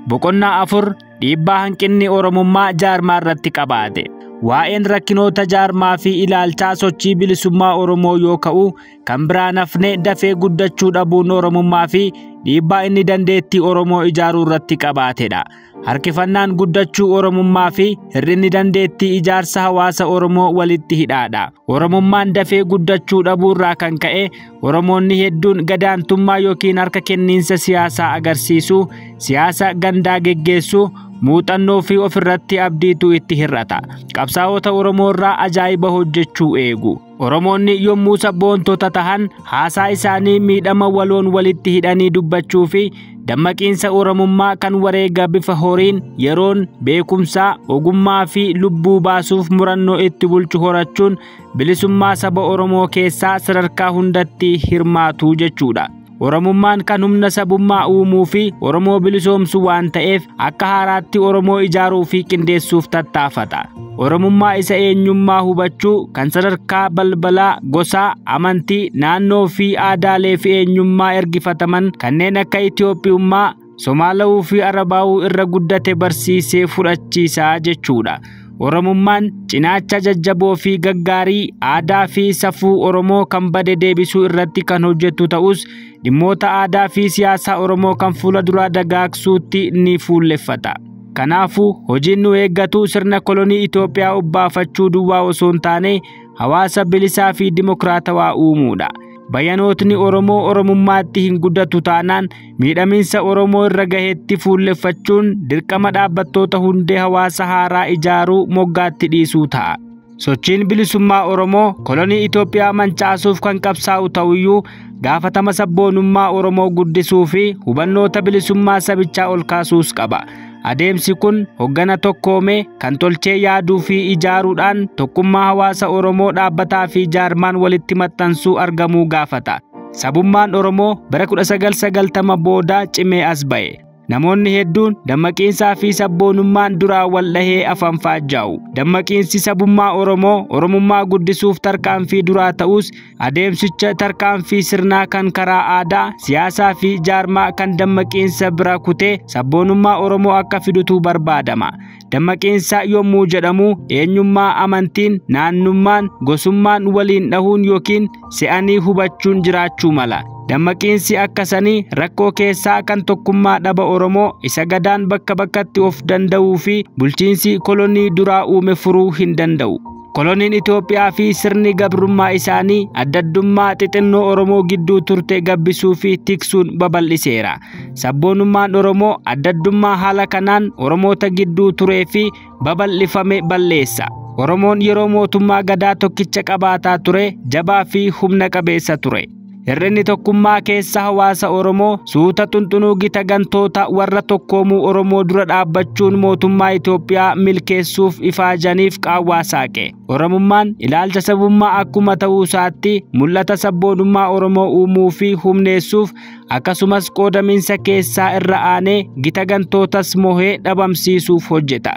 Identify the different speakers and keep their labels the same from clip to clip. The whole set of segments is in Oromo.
Speaker 1: Boqonnaa 4 dhiibbaa hanqinni Oromummaa jaarmaa irratti qabaate. Waa'een rakkinoota jaarmaa fi ilaalchaa sochii bilisummaa Oromoo yoo ka'u, kan biraan hafne dafee guddachuu dhabuun Oromummaa fi dhiibbaa inni dandeettii Oromoo ijaaruu irratti qabaatedha. Harkifannaan guddachuu Oromummaa fi hir'inni dandeettii ijaarsa hawaasa Oromoo walitti hidhaadha. Oromummaan dafee guddachuu dhabuu irraa kan ka'e Oromoonni hedduun gadaantummaa yookiin harka kenniinsa siyaasaa agarsiisuu, siyaasa gandaa geggeessuu, muuxannoo fi ofirratti abdiitu itti hir'ata. Qabsaa'ota Oromoo irraa ajaa'iba hojjechuu eegu. Oromoonni yommuu sabboontota tahan haasaa isaanii miidhama waloon walitti hidhanii dubbachuu fi dammaqiinsa Oromummaa kan wareega bifa horiin, yeroon, beekumsaa, ogummaa fi lubbuu baasuuf murannoo itti bulchu horachuun bilisummaa saba Oromoo keessaa sadarkaa hundatti hirmaatu jechuudha. Oromummaan kan humna sabummaa uumuu fi Oromoo bilisoomsu waan ta'eef akka haaraatti Oromoo ijaaruu fi qindeessuuf tattaafata. Oromummaa isa eenyummaa hubachuu kan sadarkaa balbalaa, gosaa, amantii, naannoo fi aadaalee fi eenyummaa ergifataman kanneen akka Itiyoophiyummaa, Somaalawuu fi Arabaawuu irra guddate barsiisee fudhachiisaa jechuudha. Oromummaan cinaacha jajjaboo fi gaggaarii aadaa fi safuu Oromoo kan bade deebisuu irratti kan hojjetu ta'us dhimmoota aadaa fi siyaasaa Oromoo kan fuula duraa dagaagsuutti ni fuulleffata. Kanaafuu hojiin nu eeggatu sirna kolonii Itoophiyaa obbaafachuu duwwaa osoo hin taane hawaasa bilisaa fi dimokiraatawaa uumuudha. Bayanootni Oromoo Oromummaatti hin guddatu taanaan miidhaminsa Oromoo irra gaheetti fuulleffachuun dirqama dhaabbattoota hundee hawaasa haaraa ijaaruu moggaatti dhiisuu ta'a. Sochiin bilisummaa Oromoo kolonii Itoophiyaa mancaasuuf kan qabsaa'u ta'uyyuu gaafatama sabboonummaa Oromoo guddisuu fi hubannoota bilisummaa sabichaa ol kaasuus qaba. Adeemsi kun hoggana tokkoomee kan tolchee yaaduu fi ijaaruudhaan tokkummaa hawaasa Oromoo dhaabbataa fi jaarmaan walitti maxxansuu argamuu gaafata. Sabummaan Oromoo bara 1990 booda cimee as ba'e. Namoonni hedduun dammaqiinsaa fi sabboonummaan duraa wal dhahee afaan faajjaa'u. Dammaqiinsi sabummaa Oromoo Oromummaa guddisuuf tarkaanfii duraa ta'us adeemsicha tarkaanfii sirnaa kan karaa aadaa, siyaasaa fi jaarmaa kan dammaqiinsa bira kutee sabboonummaa Oromoo akka fidutu barbaadama. Dammaqiinsa yommuu jedhamu eenyummaa amantiin, naannummaan, gosummaan waliin dhahuun yookiin se'anii hubachuun jiraachuu mala. Dammaqiinsi akkasanii rakkoo keessaa kan tokkummaa dhaba Oromoo isa gadaan bakka bakkatti of danda'uu fi bulchiinsi kolonii duraa uume furuu hin danda'u. Koloniin Itoophiyaa fi sirni gabrummaa isaanii addaddummaa xixinnoo Oromoo gidduu turte gabbisuu fi tiksuun babal'iseera. Sabboonummaan Oromoo addaddummaa haala kanaan Oromoota gidduu turee fi babal'ifame balleessa. Oromoon yeroo mootummaa gadaa tokkicha qabaataa ture jabaa fi humna qabeessa ture. Hir'inni tokkummaa keessa hawaasa Oromoo suuta xunxunuu gita gantoota warra tokkoomuu Oromoo dura dhaabbachuun mootummaa Itoophiyaa milkeessuuf ifaajaniif qaawwaa saaqe. Oromummaan ilaalcha sabummaa akkuma ta'uu isaatti mul'ata sabboonummaa Oromoo uumuu fi humneessuuf akkasumas qoodaminsa keessaa irra aanee gita gantootas mohee dhabamsiisuuf hojjeta.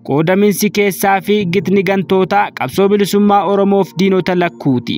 Speaker 1: Qoodaminsi keessaa fi gitni gantootaa qabsoo bilisummaa Oromoof diinota lakkuuti.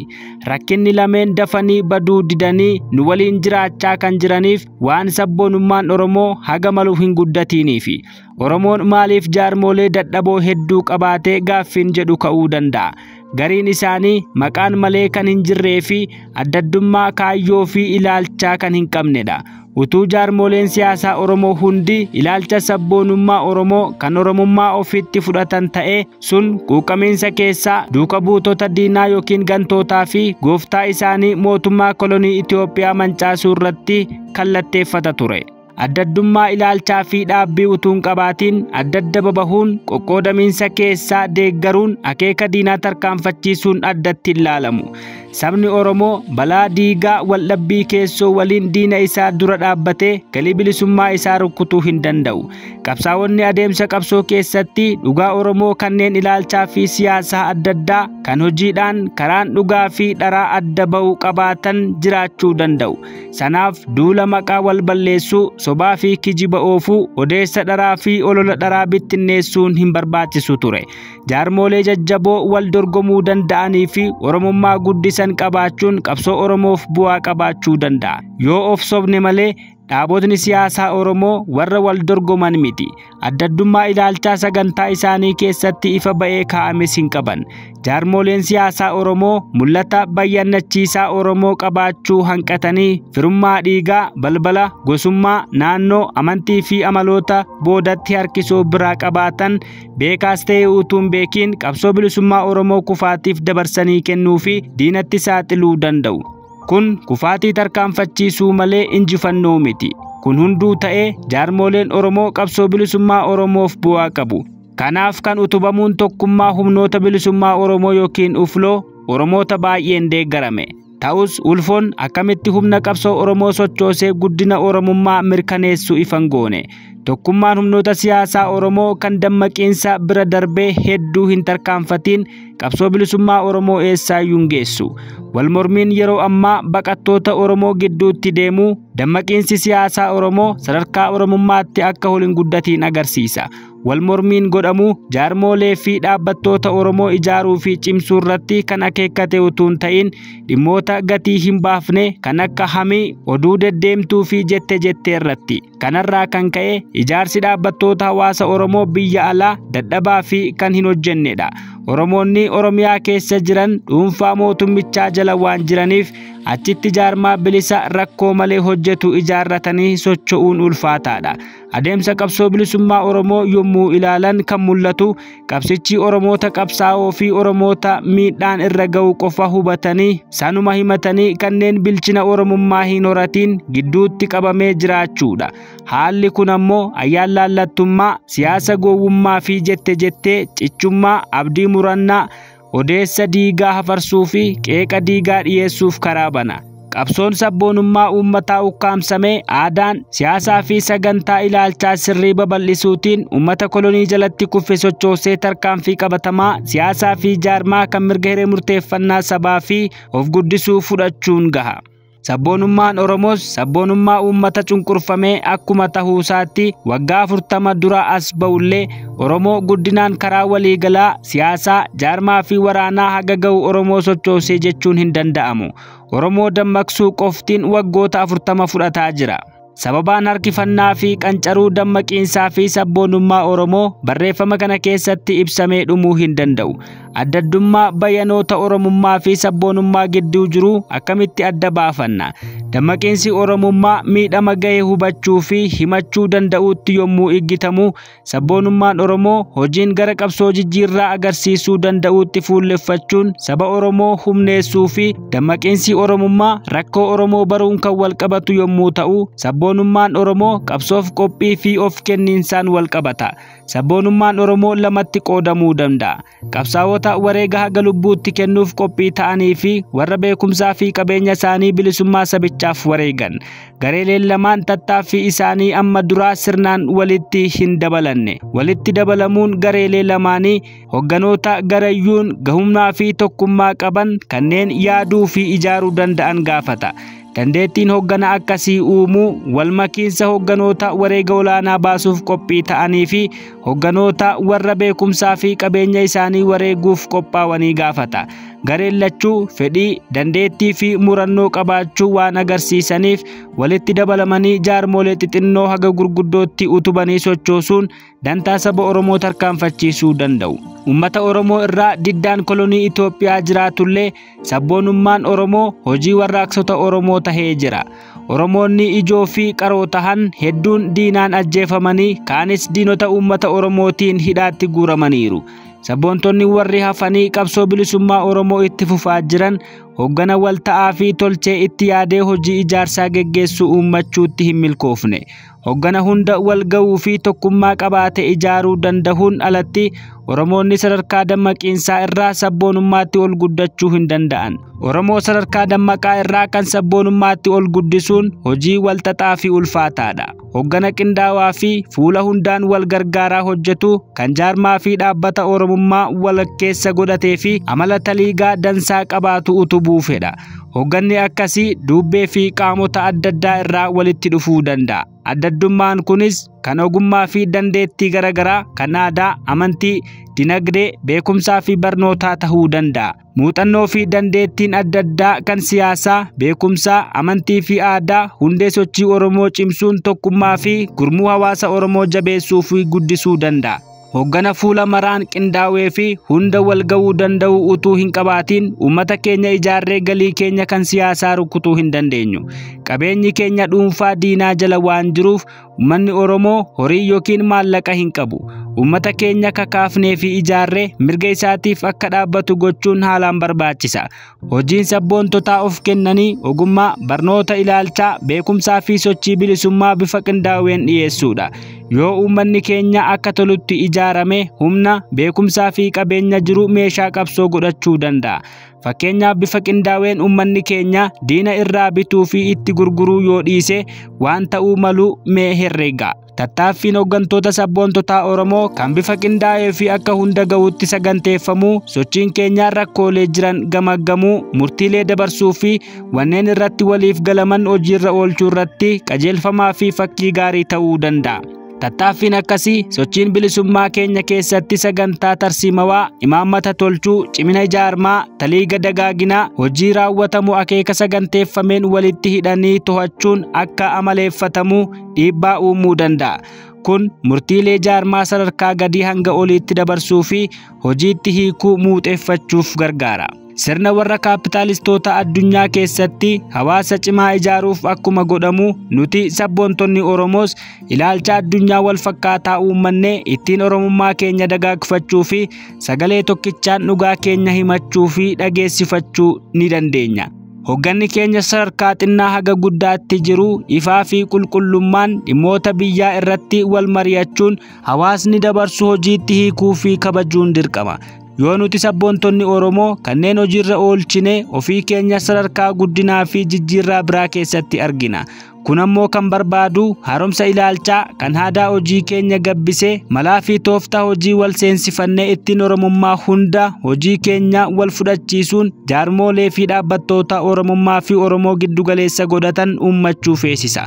Speaker 1: Rakkinni lameen dafanii baduu didanii nu waliin jiraachaa kan jiraniif waan sabboonummaan Oromoo haga malu hin guddatiniifi. Oromoon maaliif jaarmolee dadhaboo hedduu qabaatee gaaffiin jedhu ka'uu danda'a. Gariin isaanii maqaan malee kan hin jirree fi addaddummaa kaayyoo fi ilaalchaa kan hin qabnedha. Utuu jaarmoleen siyaasaa Oromoo hundi ilaalcha sabboonummaa Oromoo kan Oromummaa ofitti fudhatan ta'ee sun quuqamiinsa keessaa duuka buutota diinaa yookiin gantootaa fi gooftaa isaanii mootummaa kolonii Itoophiyaa mancaasuu irratti kallatteeffata ture. Addaddummaa ilaalchaa fi dhaabbii utuu hin qabaatiin addadda babahuun qoqqoodamiinsa keessaa deeggaruun akeeka diinaa tarkaanfachiisuun addatti ilaalamu. Sabni Oromoo balaa diigaa waldhabbii keessoo waliin diina isaa dura dhaabbatee galii bilisummaa isaa rukutuu hin danda'u. Qabsaa'onni adeemsa qabsoo keessatti dhugaa Oromoo kanneen ilaalchaa fi siyaasaa adda addaa kan hojiidhaan karaan dhugaa fi dharaa adda ba'u qabaatan jiraachuu danda'u. Sanaaf duula maqaa wal balleessuu, sobaa fi kijiba oofuu, odeessa dharaa fi olola dharaa bittinneessuun hin barbaachisu ture. Jaarmolee jajjaboo wal dorgomuu danda'anii fi Oromummaa guddisan qabaachuun qabsoo Oromoof bu'aa qabaachuu danda'a. Yoo of sobne malee Dhaabotni siyaasaa Oromoo warra wal dorgoman miti. Addaddummaa ilaalchaa sagantaa isaanii keessatti ifa ba'ee kaa'ames hin qaban. Jaarmoleen siyaasaa Oromoo mul'ata bayyannachiisaa Oromoo qabaachuu hanqatanii firummaa dhiigaa, balbala, gosummaa, naannoo, amantii fi amaloota boodatti harkisoo biraa qabaatan beekaas ta'e utuu hin beekiin qabsoo bilisummaa Oromoo kufaatiif dabarsanii kennuu fi diinatti saaxiluu danda'u. Kun kufaatii tarkaanfachiisuu malee injifannoo miti. Kun hunduu ta'ee jaarmoleen Oromoo qabsoo bilisummaa Oromoof bu'aa qabu. Kanaaf kan utubamuun tokkummaa humnoota bilisummaa Oromoo yookiin ufloo Oromoota baay'een deeggarame. Ta'us ulfoon akkamitti humna qabsoo Oromoo sochoosee guddina Oromummaa mirkaneessu ifan goone. Tokkummaan humnoota siyaasaa Oromoo kan dammaqiinsa bira darbee hedduu hin tarkaanfatiin qabsoo bilisummaa Oromoo eessaayyuu hin geessu. Wal mormiin yeroo ammaa baqattoota Oromoo gidduutti deemu dammaqiinsi siyaasaa Oromoo sadarkaa Oromummaatti akka ol hin guddatiin agarsiisa. Wal mormiin godhamu jaarmolee fi dhaabbattoota Oromoo ijaaruu fi cimsuu irratti kan akeekkate utuu hin ta'in dhimmoota gatii hin baafne kan akka hamii, oduu deddeemtuu fi jette jettee irratti. Kanarraa kan ka'e ijaarsi dhaabbattoota hawaasa Oromoo biyya alaa dadhabaa fi kan hin hojjennedha. Oromoonni Oromiyaa keessa jiran dhuunfaa mootummichaa jala waan jiraniif achitti jaarmaa bilisa rakkoo malee hojjetu ijaarratanii socho'uun ulfaataadha. Adeemsa qabsoo bilisummaa Oromoo yommuu ilaalan kan mul'atu qabsichi Oromoota qabsaa'oo fi Oromoota miidhaan irra ga'u qofa hubatanii sanuma himatanii kanneen bilchina Oromummaa hin horatiin gidduutti qabamee jiraachuudha. Haalli kun ammoo ayyaan laallattummaa, siyaasa gowwummaa fi jette jettee, cichummaa, abdii murannaa, odeessa diigaa hafarsuu fi qeeqa diigaa dhiyeessuuf karaa bana. Qabsoon sabboonummaa uummataa ukkaamsamee aadaan siyaasaa fi sagantaa ilaalchaa sirrii babal'isuutiin uummata kolonii jalatti kufe sochoosee tarkaanfii qabatamaa siyaasaa fi jaarmaa kan mirga hiree murteeffannaa sabaa fi of guddisuu fudhachuun gaha. Sabboonummaan Oromoos sabboonummaa uummata cunqurfamee akkuma tahuusaatti waggaa 40 dura as ba'ullee Oromoo guddinaan karaa waliigalaa siyaasaa, jaarmaa fi waraanaa haga ga'u Oromoo sochoosee jechuun hin danda'amu. Oromoo dammaqsuu qoftiin waggoota 40 fudhataa jira. Sababaan harkifannaa fi qancaruu dammaqiinsaa fi sabboonummaa Oromoo barreeffama kana keessatti ibsamee dhumuu hin danda'u. Addaddummaa bayanoota Oromummaa fi sabboonummaa gidduu jiru akkamitti adda baafanna? Dammaqiinsi Oromummaa miidhama ga'e hubachuu fi himachuu danda'uutti yommuu iggitamu, sabboonummaan Oromoo hojiin gara qabsoo jijjiirraa agarsiisuu danda'uutti fuulleffachuun saba Oromoo humneessuu fi dammaqiinsi Oromummaa rakkoo Oromoo baruun kan wal qabatu yommuu ta'u, sabboonummaan Oromoo qabsoof qophii fi of kenniinsaan wal qabata. Sabboonummaan Oromoo lamatti qoodamuu danda'a. Qabsaa'ota wareega haga lubbuutti kennuuf qophii ta'anii fi warra beekumsaa fi qabeenya isaanii bilisummaa sabichaaf wareegan. Gareeleen lamaan tattaaffii isaanii amma duraa sirnaan walitti hin dabalanne. Walitti dabalamuun gareelee lamaanii hogganoota garayyuun gahummaa fi tokkummaa qaban kanneen yaaduu fi ijaaruu danda'an gaafata. Dandeettiin hoggana akkasii uumuu walmakiinsa hogganoota wareega olaanaa baasuuf qophii ta'anii fi hogganoota warra beekumsaa fi qabeenya isaanii wareeguuf qophaa'anii gaafata. Gareen lachuu fedhii, dandeettii fi murannoo qabaachuu waan agarsiisaniif walitti dabalamanii jaarmolee xixinnoo haga gurguddootti utubanii sochoosuun dantaa saba Oromoo tarkaanfachiisuu danda'u. Uummata Oromoo irraa diddaan kolonii Itoophiyaa jiraatullee sabboonummaan Oromoo hojii warraaqsota Oromoo tahee jira. Oromoonni ijoo fi qaroo tahan hedduun diinaan ajjeefamanii kaanis diinota uummata Oromootiin hidhaatti guuramaniiru. Sabboontonni warri hafanii qabsoo bilisummaa Oromoo itti fufaa jiran hoggana walta'aa fi tolchee itti yaadee hojii ijaarsaa geggeessuu uummachuutti hin milkoofne. Hoggana hunda wal ga'uu fi tokkummaa qabaate ijaaruu danda'uun alatti Oromoonni sadarkaa dammaqiinsaa irraa sabboonummaatti ol guddachuu hin danda'an. Oromoo sadarkaa dammaqaa irraa kan sabboonummaatti ol guddisuun hojii walxaxaa fi ulfaataadha. Hoggana qindaawaa fi fuula hundaan wal gargaaraa hojjetu kan jaarmaa fi dhaabbata Oromummaa wal keessa godhatee fi amala taliigaa dansaa qabaatu utubuu fedha. Hogganni akkasii duubbee fi qaamota adda addaa irraa walitti dhufuu danda'a. Addaddummaan kunis kan ogummaa fi dandeettii garaagaraa, kan aadaa, amantii, dinagdee, beekumsaa fi barnootaa tahuu danda'a. Muuxannoo fi dandeettiin adda addaa kan siyaasaa, beekumsaa, amantii fi aadaa hundee sochii Oromoo cimsuun tokkummaa fi gurmuu hawaasa Oromoo jabeessuu fi guddisuu danda'a. Hoggana fuula maraan qindaa'ee fi hunda wal ga'uu danda'u utuu hin qabaatiin uummata keenya ijaarree galii keenya kan siyaasaa rukutuu hin dandeenyu. Qabeenyi keenya dhuunfaa diinaa jala waan jiruuf uummanni Oromoo horii yookiin maallaqa hin qabu. Uummata keenya kakaafnee fi ijaarree mirga isaatiif akka dhaabbatu gochuun haalaan barbaachisa. Hojiin sabboontotaa of kennanii ogummaa, barnoota ilaalchaa, beekumsaa fi sochii bilisummaa bifa qindaa'een dhiyeessuudha. Yoo uummanni keenya akka tolutti ijaarame humna, beekumsaa fi qabeenya jiru meeshaa qabsoo godhachuu danda'a. Fakkeenyaaf bifa qindaa'een uummanni keenya diina irraa bituu fi itti gurguruu yoo dhiise waan ta'uu malu mee herreega. Tattaaffiin hooggantoota sabboontotaa Oromoo kan bifa qindaa'ee fi akka hunda ga'utti saganteeffamu, sochiin keenya rakkoolee jiran gamaggamuu, murtiilee dabarsuu fi wanneen irratti waliif galaman hojiirra oolchuu irratti qajeelfamaa fi fakkii gaarii ta'uu danda'a. Tattaaffiin akkasii sochiin bilisummaa keenya keessatti sagantaa tarsiimawaa, imaammata tolchuu, cimina ijaarmaa, taliiga dagaaginaa, hojii raawwatamu akeeka saganteeffameen walitti hidhanii to'achuun akka amaleeffatamu dhiibbaa uumuu danda'a. Kun murtiilee jaarmaa sadarkaa gadii hanga oliitti dabarsuu fi hojiitti hiikuu muuxeeffachuuf gargaara. Sirna warra kaapitaalistoota addunyaa keessatti hawaasa cimaa ijaaruuf akkuma godhamu nuti sabboontonni Oromoos ilaalcha addunyaa wal fakkaataa uummannee ittiin Oromummaa keenya dagaagfachuu fi sagalee tokkichaan dhugaa keenya himachuu fi dhageessifachuu ni dandeenya. Hogganni keenya sadarkaa xinnaa haga guddaatti jiru ifaa fi qulqullummaan dhimmoota biyyaa irratti wal mari'achuun hawaasni dabarsu hojiitti hiikuu fi kabajuun dirqama. Yoo nuti sabboontonni Oromoo kanneen hojiirra oolchine ofii keenya sadarkaa guddinaa fi jijjiirraa biraa keessatti argina. Kun ammoo kan barbaadu haaromsa ilaalchaa kan aadaa hojii keenya gabbisee malaa fi tooftaa hojii wal seensifannee ittiin Oromummaa hunda hojii keenya wal fudhachiisuun jaarmolee fi dhaabbattoota Oromummaa fi Oromoo giddugaleessa godhatan uummachuu feesisa.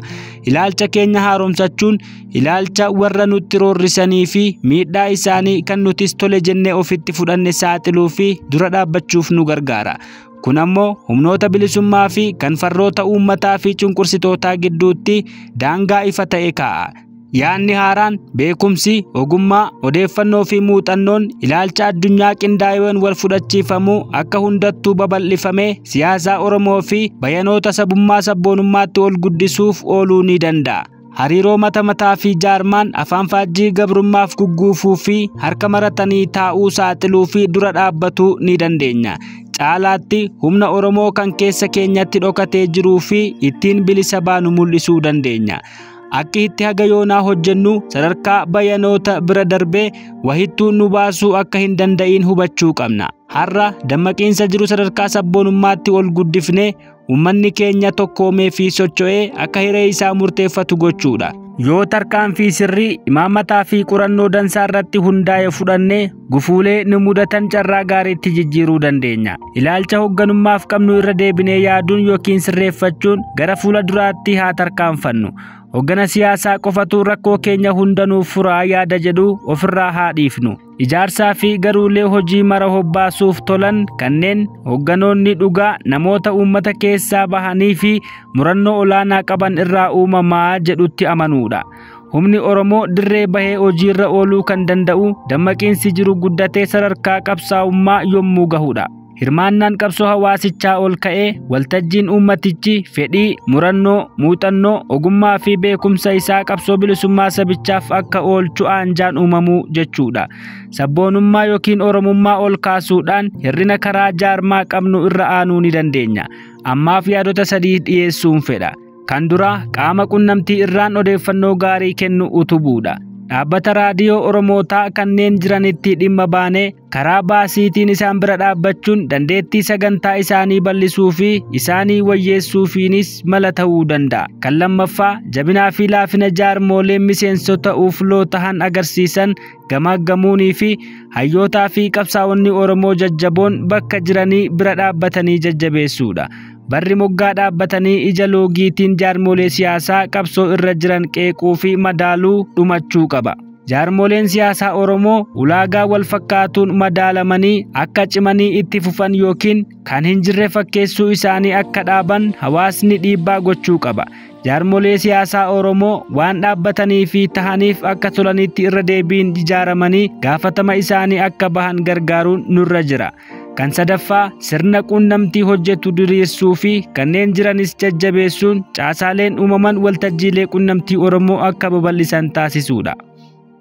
Speaker 1: Ilaalcha keenya haaromsachuun ilaalcha warra nutti roorrisanii fi miidhaa isaanii kan nutis tole jennee ofitti fudhanne saaxiluu fi dura dhaabbachuuf nu gargaara. Kun ammoo humnoota bilisummaa fi kan farroota uummataa fi cunqursitootaa gidduutti daangaa ifa ta'e kaa'a. Yaanni haaraan, beekumsi, ogummaa, odeeffannoo fi muuxannoon ilaalcha addunyaa qindaa'een wal fudhachiifamu akka hundattuu babal'ifamee siyaasaa Oromoo fi bayanoota sabummaa sabboonummaatti ol guddisuuf ooluu ni danda'a. Hariiroo mata mataa fi jaarmaan afaan faajjii gabrummaaf gugguufuu fi harka maratanii taa'uu saaxiluu fi dura dhaabbatuu ni dandeenya. Caalaatti humna Oromoo kan keessa keenyatti dhokatee jiruu fi ittiin bilisa baanu mul'isuu dandeenya. Akki itti haga yoonaa hojjennu sadarkaa bayanoota bira darbee wahittuu nu baasuu akka hin danda'iin hubachuu qabna. Har'a dammaqiinsa jiru sadarkaa sabboonummaatti ol guddifnee uummanni keenya tokkoomee fi socho'ee akka hiree isaa murteeffatu gochuudha. Yoo tarkaanfii sirrii imaammataa fi qorannoo dansaa irratti hundaa'e fudhannee gufuulee nu mudatan carraa gaariitti jijjiiruu dandeenya. Ilaalcha hoogganummaaf qabnu irra deebinee yaaduun yookiin sirreeffachuun gara fuula duraatti haa tarkaanfannu. Hoggana siyaasaa qofatu rakkoo keenya hundanuuf furaa yaada jedhu ofirraa haa dhiifnu. Ijaarsaa fi garuulee hojii mara hobbaasuuf tolan kanneen hogganoonni dhugaa namoota uummata keessaa bahanii fi murannoo olaanaa qaban irraa uumamaa jedhutti amanuudha. Humni Oromoo dirree bahee hojiirra ooluu kan danda'u dammaqiinsi jiru guddatee sadarkaa qabsaa'ummaa yommuu gahudha. Hirmaannaan qabsoo hawaasichaa ol ka'ee waltajjiin uummatichi fedhii, murannoo, muuxannoo, ogummaa fi beekumsa isaa qabsoo bilisummaa sabichaaf akka oolchu aanjaan uumamuu jechuudha. Sabboonummaa yookiin Oromummaa ol kaasuudhaan hir'ina karaa jaarmaa qabnu irra aanuu ni dandeenya. Ammaaf yaadota sadii dhiyeessuun fedha. Kan duraa qaama qunnamtii irraan odeeffannoo gaarii kennu utubuudha. Dhaabbata raadiyoo Oromootaa kanneen jiranitti dhimma baanee karaa baasiitiin isaan bira dhaabbachuun dandeettii sagantaa isaanii bal'isuu fi isaanii wayyeessuufiinis mala ta'uu danda'a. Kan lammaffaa jabinaa fi laafina jaarmoolee miseensota ufloo tahan agarsiisan gamaaggamuunii fi hayyootaa fi qabsaa'onni Oromoo jajjaboon bakka jiranii bira dhaabbatanii jajjabeessuudha. Barri moggaa dhaabbatanii ija loogiitiin jaarmolee siyaasaa qabsoo irra jiran qeequu fi madaaluu dhumachuu qaba. Jaarmoleen siyaasaa Oromoo ulaagaa wal fakkaatuun madaalamanii akka cimanii itti fufan yookiin kan hin jirre fakkeessuu isaanii akka dhaaban hawaasni dhiibbaa gochuu qaba. Jaarmolee siyaasaa Oromoo waan dhaabbatanii fi tahaniif akka tolanitti irra deebiin ijaaramanii gaafatama isaanii akka bahan gargaaruun nurra jira. Kan sadaffaa, sirna quunnamtii hojjetu diriirsuu fi kanneen jiranis jajjabeessuun caasaaleen uumaman waltajjiilee quunnamtii Oromoo akka babal'isan taasisuudha.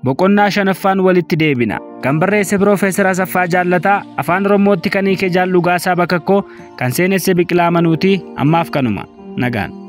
Speaker 1: Boqonnaa shanaffaan walitti deebina. Kan barreesse Piroofeesar Asaffaa Jaallataa, Afaan Oromootti kan hiike Jaal Dhugaasaa Bakakkoo, kan seenesse Biqilaa Manuuti. Ammaaf kanuma. Nagaan.